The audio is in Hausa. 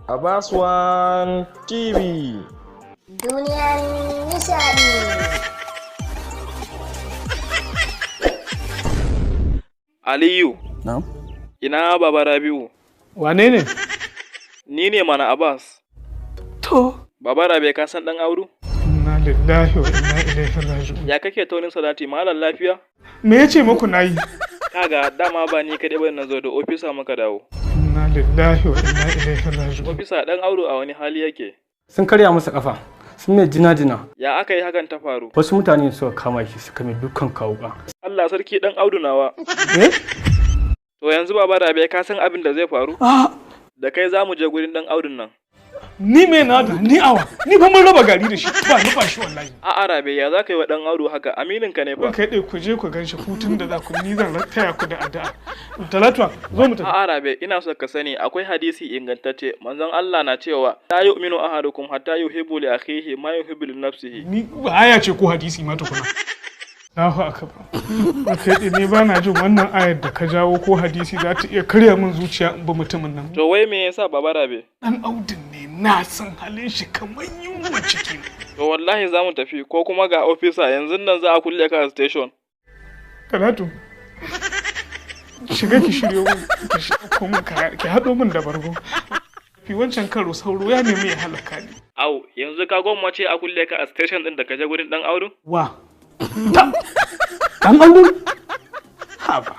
Abbas One TV. Duniyar nishaɗi. Aliyu, Na'am. ina Baba Rabi'u? Wane ne? Ni ne mana Abbas. To. Baba Rabi, ka san ɗan Audu? Inna lillahi wa inna ilaihi raji'un. Ya kake taunin salati, malam, lafiya? Me yace muku nayi? Kaga, dama ba ni kaɗai bane na zo, da ofisa muka dawo. Inna lillahi wa inna ilaihi raji'un. Ofisa, ɗan Audu a wani hali yake? Sun karya masa kafa, sun mai jina-jina. Ya aka yi hakan ta faru? Wasu mutane suka kama shi, suka mai dukkan kawuka. Allah sarki, ɗan Audu nawa. Eh? To yanzu, Baba Rabi, ka san abin da zai faru? Ah, Da kai za mu je gurin ɗan Audun nan. Ni me na da ni awa. Ni fa mun raba gari da shi. Ba ni ba shi wallahi. A'a Rabi, ya za ka yi wa ɗan Audu haka? Aminin ka ne fa. Kai dai ku je ku ganshi, hutun da za ku, ni zan taya ku da addu'a. Talatuwa, zo mu tafi. A'a Rabi, ina so ka sani akwai hadisi ingantacce. Manzon Allah na cewa: "La yu'minu ahadukum hatta yuhibbu li akhihi ma yuhibbu li nafsihi." Ni aya ce ko hadisi ma tukuna? Allahu akbar. Kai dai ni ba na jin wannan ayar da ka jawo ko hadisi za ta iya karya min zuciya in bi mutumin nan. To wai me yasa, Baba Rabi? Dan Audun ne, na san halin shi kamar yunwa ciki. To wallahi za mu tafi, ko kuma ga ofisa, yanzu nan za a kulle ka a station. Talatu, shiga ki shiryo min, ki ɗauko min kaya, ki haɗo min da bargo. Fi wancan karo sauro ya nemi ya halaka ni. Au, yanzu ka gwammace a kulle ka a station din da ka je gurin ɗan Audu? Wa. Ta. Dan Audu? Haba.